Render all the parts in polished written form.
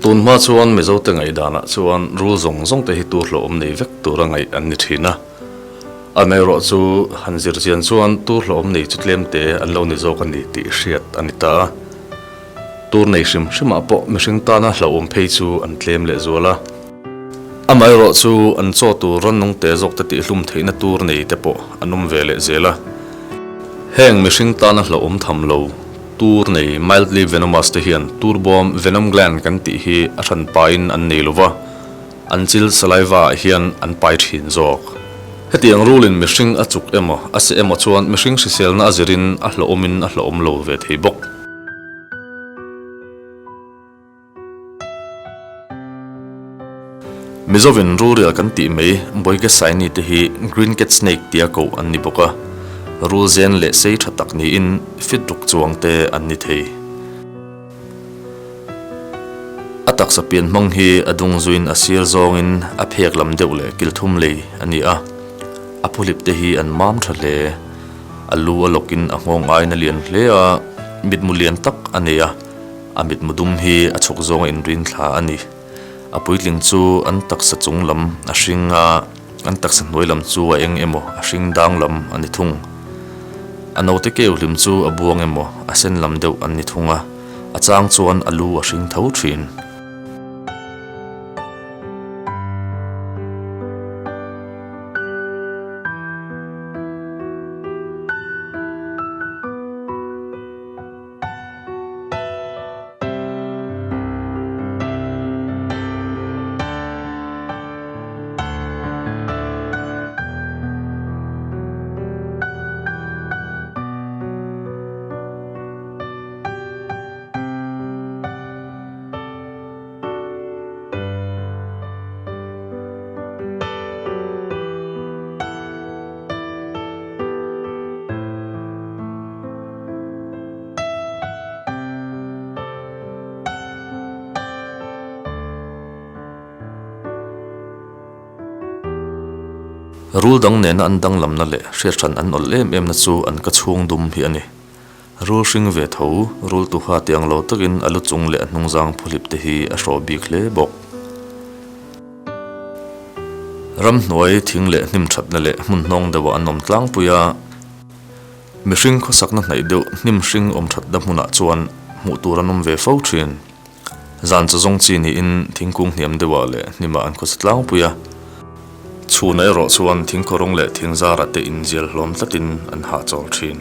Tunhma chuan Mizote ngaihdanah chuan rul zawng zawng te hi tur hlauhawm nei vek tura ngaih an ni thin a. Amaherawhchu han zir chian chuan tur hlauhawm nei chu tlemte an lo ni zawk a ni tih hriat a ni ta a. Tur nei hrim hrimah pawh mihring tana hlauhawm phei chu an tlem lehzual a. Amaherawhchu an chaw tur rannung te zawk te tihhlum theihna tur nei te pawh an awm ve leh zel a. Heng mihring tana hlauhawm tham lo tur nei mildly venomous te hian turbawm venom gland kan tih hi a hran pain an nei lova, an chil saliva ah hian an pai thin zawk. Hetiang rulin mihring a chuk emaw a seh emaw chuan mihring hriselna a zirin a hlauhawmin a hlauhawm lo ve thei bawk. Mizovin rulrial kan tih mai Boigesaini te hi Green Cat Snake tia koh an ni bawk a, rul zen leh sei tha tak niin fit ruk chuang te an ni thei. A taksa pian hmang hi a dung zuin a sir zawngin a phek lam deuh leh kil thum lei a ni a, a phuhlip te hi an mam tha hle. A lu a lawkin a nghawng aiin a lian hle a, mitmu lian tak a nei a. A mitmu dum hi a chhawk zawnga inrin thla a ni. A puitling chu an taksa chung lam a hring a, an taksa hnuai lam chu a eng emaw a hring dang lam a ni thung. A naute keu hlim chu a buang emaw a sen lam deuh an ni thung a, a chang chuan a lu a hring tho thin. Rul dang nena an danglamna leh hriathran an awlh em emna chu an ka chhung dum hi a ni. Rul hring ve tho, rul tuha tih ang lo takin a lu chung leh a hnungzang phuhlip te hi a hrawh bik hle bawk. Ramhnuai thing leh hnim thatna leh hmun hnawng deuhah an awm tlangpui a. Mihring khawsakna hnaih deuh hnim hring awm thatna hmunah chuan hmuh tur an awm ve fo thin. Zan chaw zawng chi niin thingkung hniam deuhah leh hnimah an khawsa tlangpui a. Chhunah erawh chuan thingkhawrawng leh thingzara te inzial hlawm tlatin an hahchawl thin.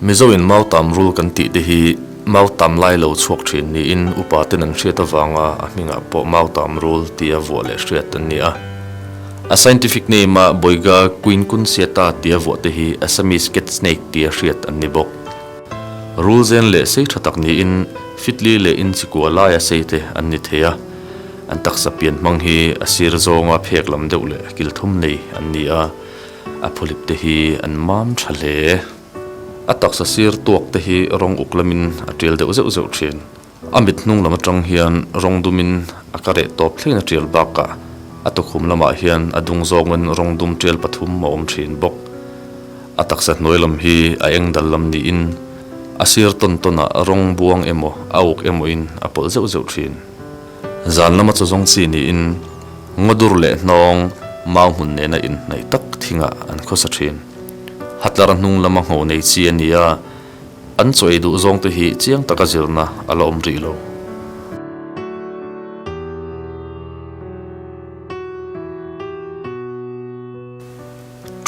Mizo in Mautam rul kan tih te hi Mautam lai lo chhuak thin niin upa ten an hriat avanga a hmingah pawh Mautam rul tia vuah leh hriat an ni a. A scientific name a Boiga quincunciata tia vuah te hi Assamese cat snake tia hriat an ni bawk. Rul zen leh sei tha tak niin fitli leh inchikua laia sei te an ni thei a. An taksa pian hmang hi a sir zawnga phek lam deuh leh kil thum nei an ni a, a phulip te hi an mam tha hle. A taksa sir tuak te hi rawng uk lamin a tial deuh zeuh zeuh thin. A mit hnung lam atang hian rawng dumin a ka reh tawp thlengin a tial bakah a tukhum lamah hian a dung zawngin rawng dum tial pathum a awm thin bawk. A taksa hnuai lam hi a eng dal lam niin a sir tawn tawnah rawng buang emaw a uk emaw in a pawlh zeuh zeuh thin. Zan lama chaw zawng chi niin Ngawdur leh hnawng mau hmun nena inhnaih tak thingah an khawsa thin. Hatlar hnung lama ngho nei chi a ni a, an chaw ei duh zawngte hi chiang taka zirna a la awm rih lo.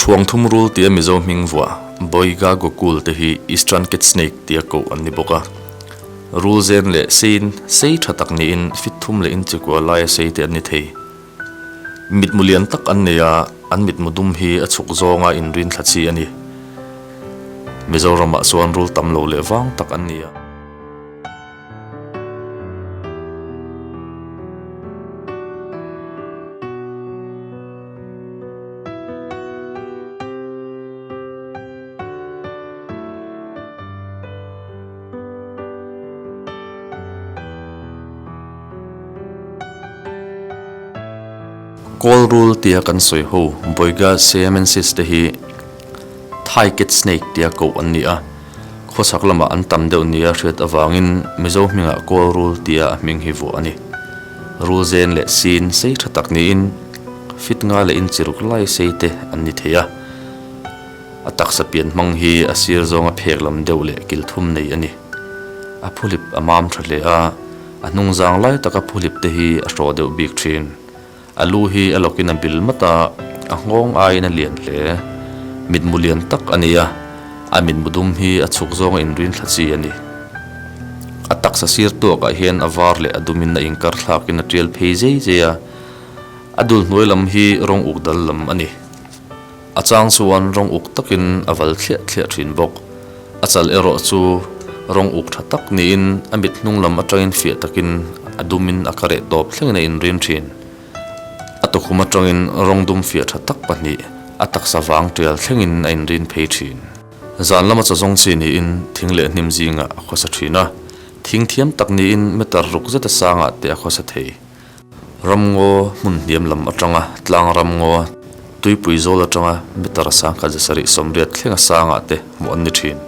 Thuangthum rul tia Mizo hming vuah Boiga Gokul te hi Eastern Cat Snake tia koh an ni bawk a. Rul zen leh sein sei tha tak niin fit thum leh inchikua laia sei te an ni thei. Mitmu lian tak an nei a, an mitmu dum hi a chhuk zawnga inrin thla chi a ni. Mizoramah chuan rul tam lo leh vang tak an ni a. Kawl rul tia kan sawi ho Boiga siamensis te hi Thai cat snake tia koh an ni a, khawchhak lamah an tam deuh nia hriat avangin Mizo hmingah kawl rul tia a hming hi vuah a ni. Rul zen leh sin sei tha tak niin fit nga leh in chi ruk lai sei te an ni thei a. A taksa pian hmang hi a sir zawnga phek lam deuh leh kil thum nei a ni. A phuhlip a mam tha hle a, a hnung zang lai taka phuhlip te hi a hrawh deuh bik thin. A lu hi a lawkin a bil mat a, a nghawng aiin a lian hle. Mitmu lian tak a ni a, a mitmu dum hi a chhuk zawnga inrin thla chi a ni. A taksa sir tuakah hian a var leh a dumin a inkar thlakin a tial phei zei zei a, a dul hnuai lam hi rawng uk dal lam a ni. A chang chuan rawng uk takin a val thliah thliah thin bawk. A chal erawh chu rawng uk tha tak niin a mit hnung lam atangin fiah takin a dumin a kareh tawp thlengin a inrin thin. A tukhum atangin rawng dum fiah tha tak pahnih a taksa vang tial thlengin a inrin phei thin. Zan lama chawzawng chi niin thing leh hnim zingah a khawsa thin a, thing thiam tak niin meter ruk zeta sangah te a khawsa thei. Ramngaw hmun hniam lam atanga tlang ramngaw tuipui zawl atanga meter sangkhat zasarih sawmriat thlenga sangah te hmuh an ni thin.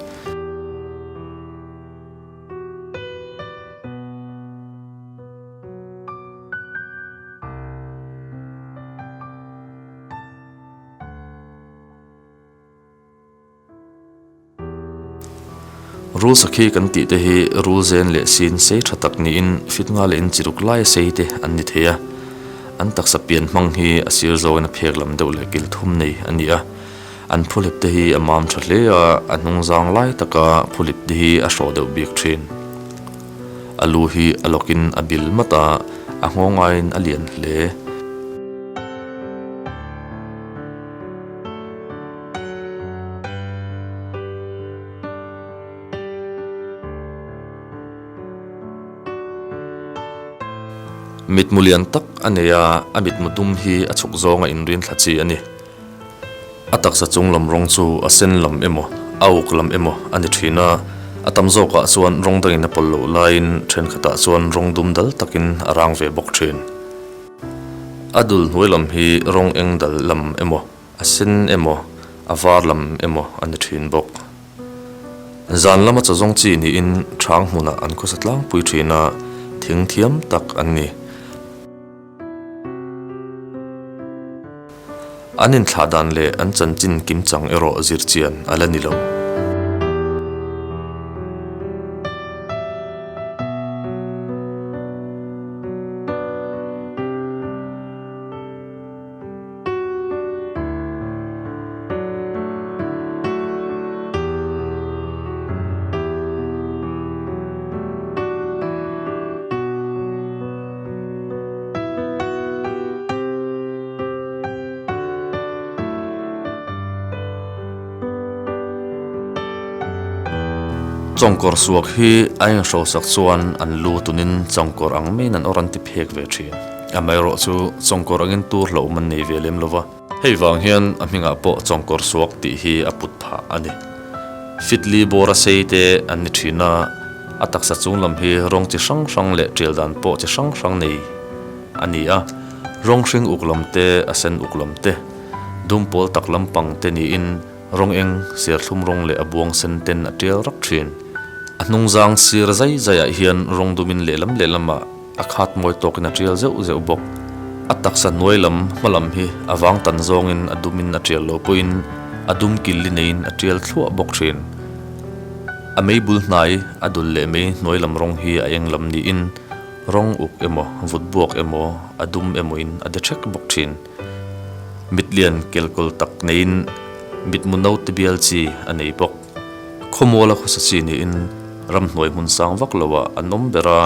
Rul sakhi kan tih te hi rul zen leh sin sei tha tak niin fit nga leh in chi ruk lai a sei te an ni thei a. An taksa pian hmang hi a sir zawngin a phek lam deuh leh kil thum nei a ni a. An phuhlip te hi a mam tha hle a, a hnung zang lai taka phuhlip te hi a hrawh deuh bik thin. A lu hi a lawkin a bil mat a, a nghawng aiin a lian hle. Mitmu lian tak a nei a, a mitmu dum hi a chhuk zawnga inrin thla chi a ni. A taksa chung lam rawng chu a sen lam emaw, a uk lam emaw a ni thin a, a tam zawkah chuan rawng dangin a pawlh loh laiin thenkhatah chuan rawng dum dal takin a rang ve bawk thin. A dul hnuai lam hi rawng eng dal lam emaw, a sen emaw, a var lam emaw a ni thin bawk. Zan lama chawzawng chi niin hrang hmunah an khawsa tlangpui thin a, thing thiam tak an ni. An inthlah dan leh an chanchin kimchang erawh zirchian a la ni lo. Chawngkawr suak hi a inhrosak chuan an lu tunin chawngkawr ang maiin an awr an ti phek ve thin. Amaherawh chu chawngkawr angin tur hlauhawm an nei ve lem lo va. Hei vang hian a hmingah pawh chawngkawr suak tih hi a put phah a ni. Fitli bawra sei te an ni thin a, a taksa chung lam hi rawng chi hrang hrang leh tial dan pawh chi hrang hrang nei a ni a. Rawng hring uk lam te, a sen uk lam te, dum pawl tak lampang te niin rawng eng, serthlum rawng leh a buang sen ten a tial rak thin. A hnungzang sir zai zaiah hian rawng dumin lehlam lehlamah A khat mawi tawkin a tial zeuh zeuh bawk. A taksa hnuai lam hma lam hi a vang tan zawngin a dumin a tial lo pawhin a dum kil li neiin a tial thluah bawk thin. A mei bul hnai a dul leh mei hnuai lam rawng hi a eng lam niin rawng uk emaw vut buak emaw a dum emawin a de ṭhek bawk thin. Mit lian kelkawl tak neiin mitmu naute bial chi a nei bawk. Khawmuala khawsa chi niin ramhnuai hmun sang vak loah an awm ber a,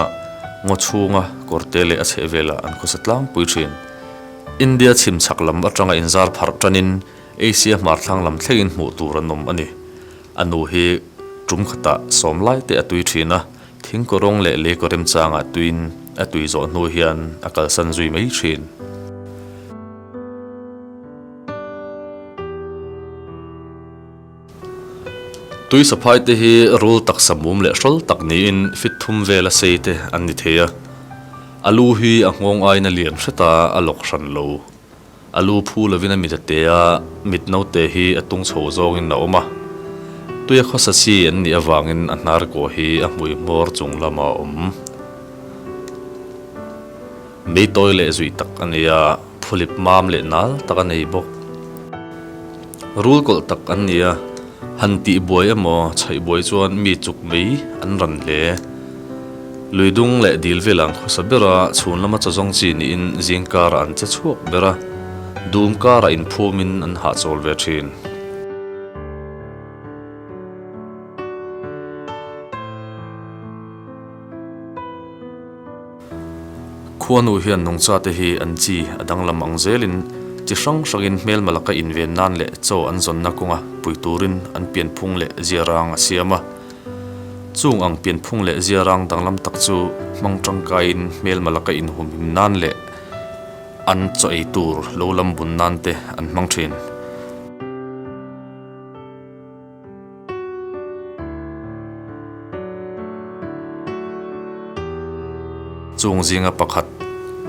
ngaw chhunga kawrte leh a chhehvelah an khawsa tlangpui thin. India chhim chhak lam atanga inzar pharh tanin Asia hmarthlang lam thlengin hmuh tur an awm a ni. A nu hi tum khatah sawm lai te a tui thin a, thingkaw rawng leh leikaw remchangah tuiin a tui zawh hnu hian a kalsan zui mai thin. Tui saphai te hi rul taksa mum leh hrawl tak niin fit thum vela sei te an ni thei a. A lu hi a nghawng aiin a lian hret a, a lawk hran lo. A lu phu lovin a mit a te a, mit naute hi a tung chho zawngin a awm a. Tuia khawsa chi an nih avangin a hnar kawh hi a hmui hmawr chung lamah a awm. Mei tawi leh zui tak a nei a, phulip mam leh nal tak a nei bawk. Rul kawlh tak an ni a, han tih buai emaw chhaih buai chuan mi chuk mei an ran hle. Lui dung leh dil vel ang khawsa ber a, chhun lama chaw zawng chi niin zing karah an che chhuak ber a, dum karah inphumin an hahchawl ve thin. Khuanu hian nungchate hi an chi a danglam ang zelin chi hrang hrangin hmelma laka inven nan leh chaw an zawnna kawnga pui turin an pianphung leh ziarang a siam a. Chung ang pianphung leh ziarang danglam tak chu hmang tangkaiin hmelma laka inhumhim nan leh an chaw ei tur lo lam bun nan te an hmang thin. Chung zinga pakhat,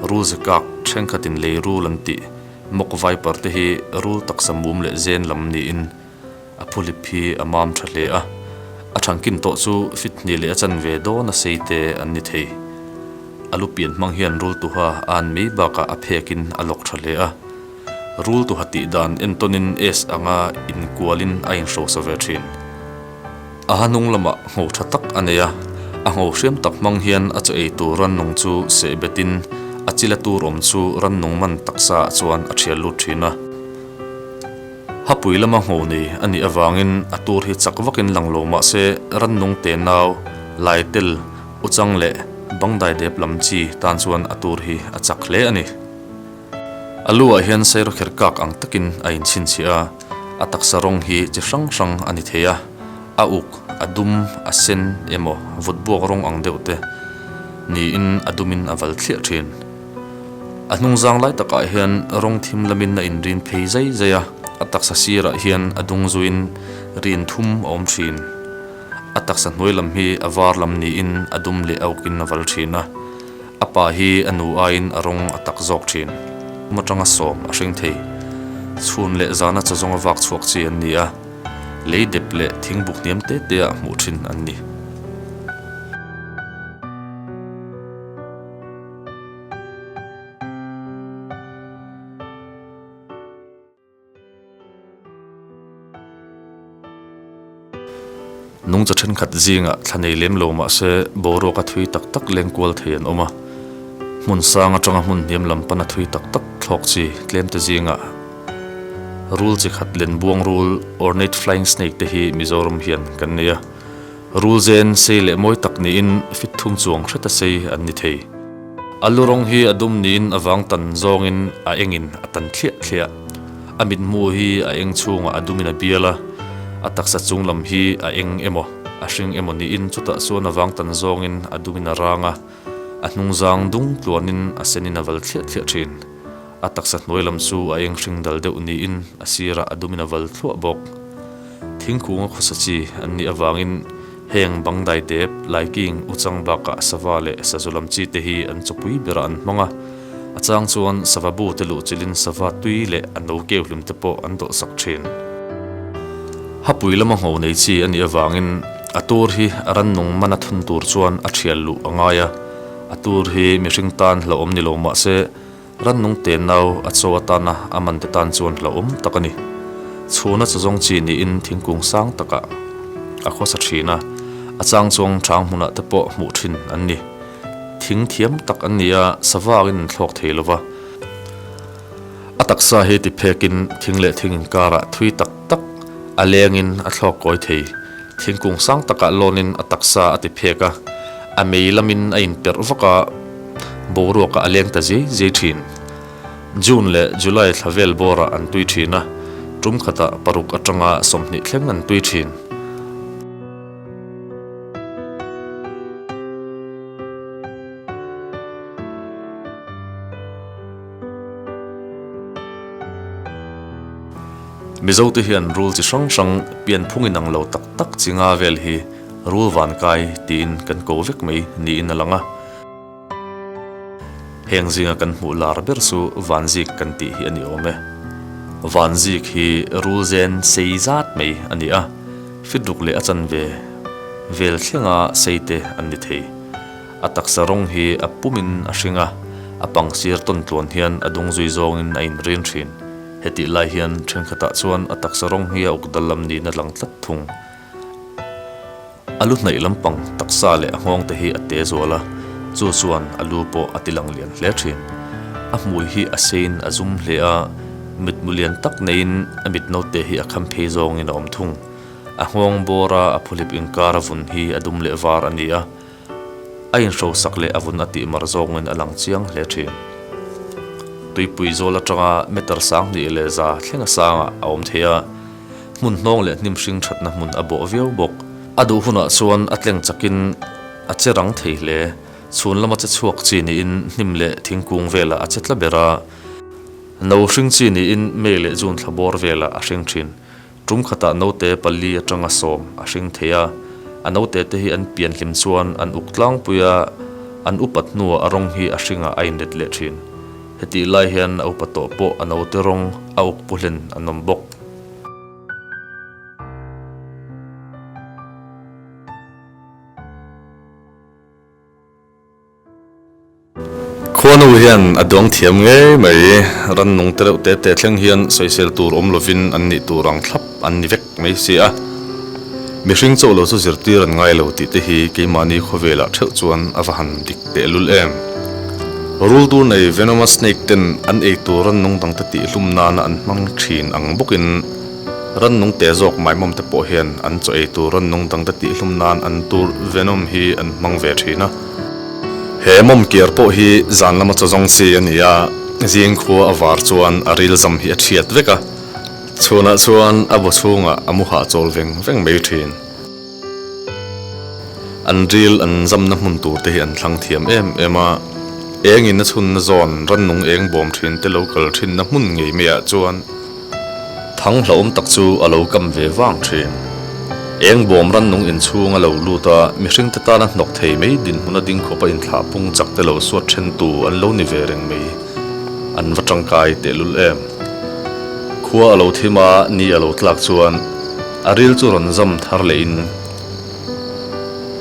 rul zekak thenkhatin lei rul an tih, mock viper te hi rul taksa mum leh zen lam niin a phulip hi a mam tha hle a, a thankin tawh chu fit hnih leh a chanve dawn a sei te an ni thei. A lu pian hmang hian rul tuha a an mai bakah a phekin a lawk tha hle a. Rul tuha tih dan entawnin S anga inkualin a inhrosa ve thin. A ha hnung lamah ngho tha tak a nei a, a ngho hriam tak hmang hian a chaw ei tur rannung chu seh betin a chila tur awm chu rannung man taksa ah chuan a thial lut thin a. Hapui lama ngho nei a nih avangin a tur hi chak vakin lang lo mah se rannung te nau, laitel, uchang leh bangdai dep lam chi tan chuan a tur hi a chak hle a ni. A lu ah hian sairawkher kak ang takin a inchhinchhiah a, a taksa rawng hi chi hrang hrang a ni thei a, a uk, a dum, a sen emaw vut buak rawng ang deuh te niin a dumin a val thliah thin. A hnung zang lai takah hian rawng thim lamin a inrin phei zai zai a, a taksa sirah hian a dung zuiin rin thum a awm thin. A taksa hnuai lam hi a var lam niin a dum leh a ukin a val thin a. A pa hi a nu aiin a rawng a tak zawk thin. Kum atanga sawm a hring thei. Chhun leh zana chaw zawnga vak chhuak chi an ni a, lei dep leh thingbuk hniam te te ah hmuh thin an ni. Nungcha thenkhat zingah thla nei lem lo mah se boruak a thui tak tak leng kual thei an awm a, hmun sang atanga hmun hniam lam pan a thui tak tak thlawk chi tlem te zingah rul chi khat len buang rul ornate flying snake te hi Mizoram hian kan nei a, rul zen sei leh mawi tak niin fit thum chuang hreta sei an ni thei. A lu rawng hi a dum niin a vang tan zawngin a engin a tan thliah thliah. A mithmu hi a eng chhungah a dumin a bial a, a taksa chung lam hi a eng emaw, a hring emaw niin chutah chuan a vang tan zawngin a dumin a rang a, a hnung zang dung tluanin a senin a val thliah thliah thin. A taksa hnuai lam chu a eng hring dal deuh niin a sirah a dumin a val thluah bawk. Thingkung a khawsa chi an nih avangin heng bangdai dep, laiking, uchang bakah sava leh sazu lam chi te hi an chawpui berah an hmang a. A chang chuan sava bu te luh chilhin sava tui leh a no keu hlim te pawh an dawhsak thin. Hapui lama ngho nei chi a nih avangin a tur hi a rannung man a thun tur chuan a thial luh a ngai a. A tur hi mihring tan hlauhawm ni lo mah se Rannung te nau a chaw atana a man te tan chuan hlauhawm tak a ni. Chhuna chaw zawng chi niin thingkung sang takah a khawsa thin a, a chang chuang chang hmunah te pawh hmuh thin an ni. Thing thiam tak an ni a, savakin an thlawk thei lova. A taksa hi ti phekin thing leh thing inkarah thui tak tak a lengin a thlawk kawi thei. Thingkung sang takah lawnin a taksa a ti phek a, a mei lamin a inperh vak a, boruakah a leng ta zei zei thin. June leh July thla vel bawrah an tui thin a, tum khatah paruk atanga 20 thleng an tui thin. Mizote hian rul chi hrang hrang pianphung inang lo tak tak chi nga vel hi rul vankai tiin kan ko vek mai niin a lang a. Heng zinga kan hmuh lar ber chu Vanzik kan tih hi a ni awm e. Vanzik hi rul zen sei zat mai a ni a, fitruk leh a chanve vel thlenga sei te an ni thei. A taksa rawng hi a pumin a hring a, a pang sir tawn tluan hian a dung zui zawngin a inrin thin. Hetih lai hian thenkhatah chuan a taksa rawng hi a uk dal lam niin a lang tlat thung. A lu hnaih lampang taksa leh a nghawng te hi a te zual a, chu chuan a lu pawh a ti lang lian hle thin. A hmui hi a seiin a zum hle a, mitmu lian tak neiin a mit naute hi a kham phei zawngin a awm thung. A nghawng bawra a phuhlip inkar a vun hi a dum leh var a ni a, A inhrosak leh a vun a tih mar zawngin a lang chiang hle thin. Tuipui zawl atanga meter 2000 thleng a sangah a awm thei a, hmun hnawng leh hnim hring thatna hmun a bawh viau bawk. A duh hunah chuan a tleng chakin a che rang thei hle. Chhun lama che chhuak chi niin hnim leh thingkung velah a che tla ber a, no hring chi niin May leh June thla bawr velah a hring thin. Tum khatah naute pali atanga sawm a hring thei a, a naute te hi an pian hlim chuan an uk tlangpui a, an upat hnuah a rawng hi a hringah a inlet leh thin. Hetih lai hian a upa tawh pawh a naute rawng a uk pu hlen an awm bawk. Khuanu hian a duang thiam ngei mai. Rannung te reuh te te thleng hian sawisel tur awm lovin an nih tur ang thlap an ni vek mai si a. Mihring chauh lo chu zirtir an ngai lo tih te hi keimahni khawvelah theuh chuan a va han dik tehlul em. Rul tur nei venomous snake ten an ei tur rannung dangte tihhlum nana an hmang thin ang bawkin rannung te zawk maimawm te pawh hian an chaw ei tur rannung dangte tihhlum nan an tur venom hi an hmang ve thin a. He mawm kiar pawh hi zan lama chaw zawng chi a ni a, zing khua a var chuan a ril zam hi a thiat vek a, chhunah chuan a bu chhungah a mu hahchawl veng veng mai thin. An ril an zamna hmun tur te hi an thlang thiam em em a, engin a chhunna zawn rannung eng bawm thin te lo kal thinna hmun ngei maiah chuan, Thang hlauhawm tak chu a lo kam ve vang thin. Eng bawm rannung inchhung a lo lut a, mihringte tana hnawk thei mai dinhmun a ding khawp a inthlah pung chak te lo suat then tu an lo ni ve reng mai. An va tangkai tehlul em. Khua a lo thim a, ni a lo tlak chuan a ril chu rawn zam thar lehin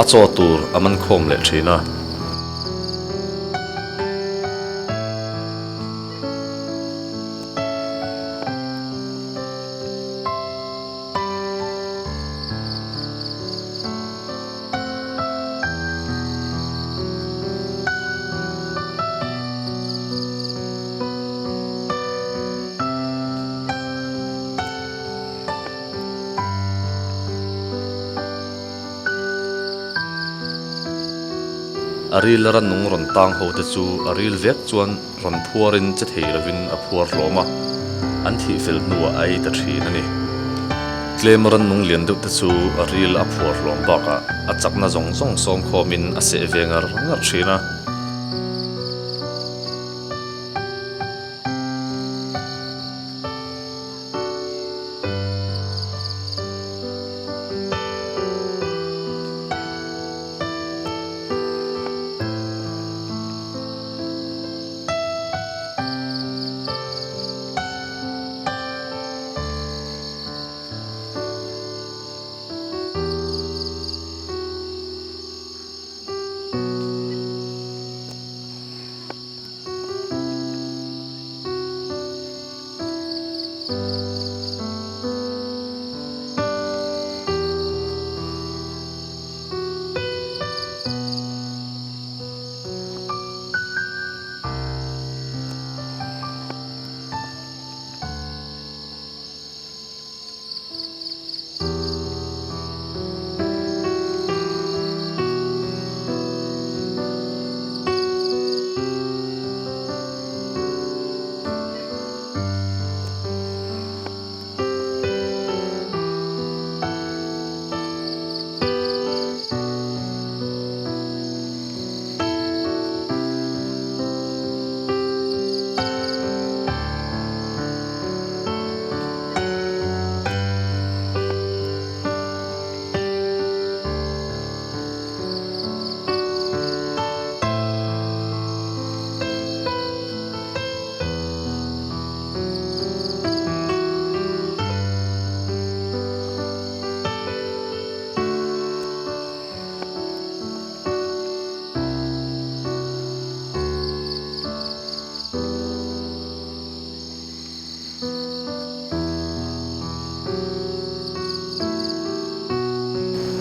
a chaw tur a man khawm leh thin a. A ril a nung rawn tang ho te chu a ril vek chuan Rawn phuarin che thei lovin a phuar hlawm a, an thih fel hnuah a ei ta thin a ni. Tlem rannung lian deuh te chu a ril a phuar hlawm bakah a chakna zawng zawng sawm khawmin a seh ve ngar ngar thin a.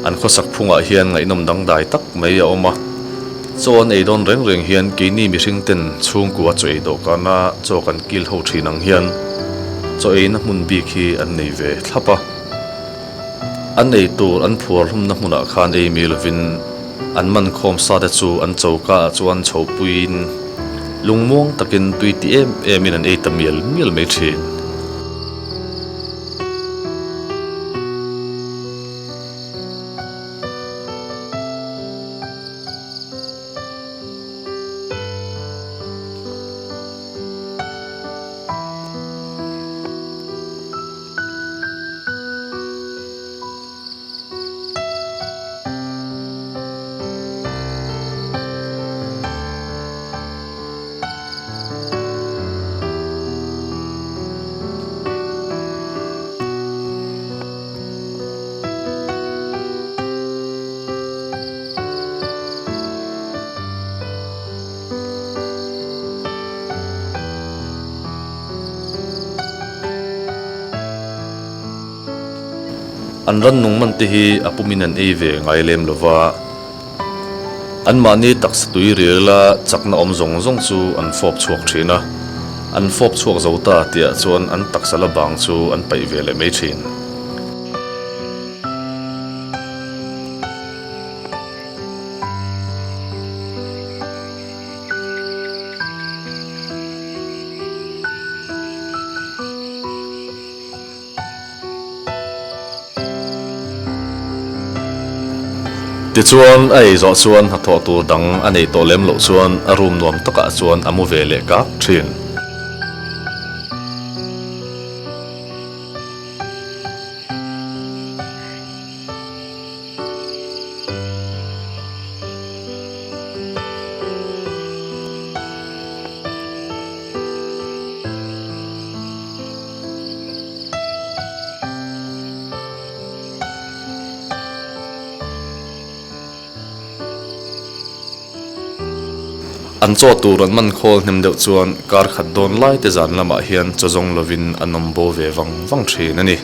An khawsak phungah hian ngaihnawm dangdai tak mai a awm a. Chaw an ei dawn reng reng hian keini mihring ten chhungkua chaw ei dawhkana chaw kan kil ho thin ang hian chaw eina hmun bik hi an nei ve thlap a. An ei tur an phuar hlumna hmunah khan ei mi lovin an man khawm sa te chu an choka ah chuan chho puiin lungmuang takin tui ti em em in an ei ta mial mial mai thin. An rannung man te hi a pumin an ei ve ngai lem lo va, anmahni taksa tui rila chakna awm zawng zawng chu an fawp chhuak thin a, an fawp chhuak zo ta tihah chuan an taksa la bang chu an paih ve leh mai thin. Tichuan, a ei zawh chuan hnathawh tur dang a neih tawh lem loh chuan a room nuam takah chuan a mu ve leh kak thin. An chaw tur an man khawl hnem deuh chuan kar khat dawn lai te zan lamah hian chaw zawng lovin an awm bo ve vang vang thin a ni.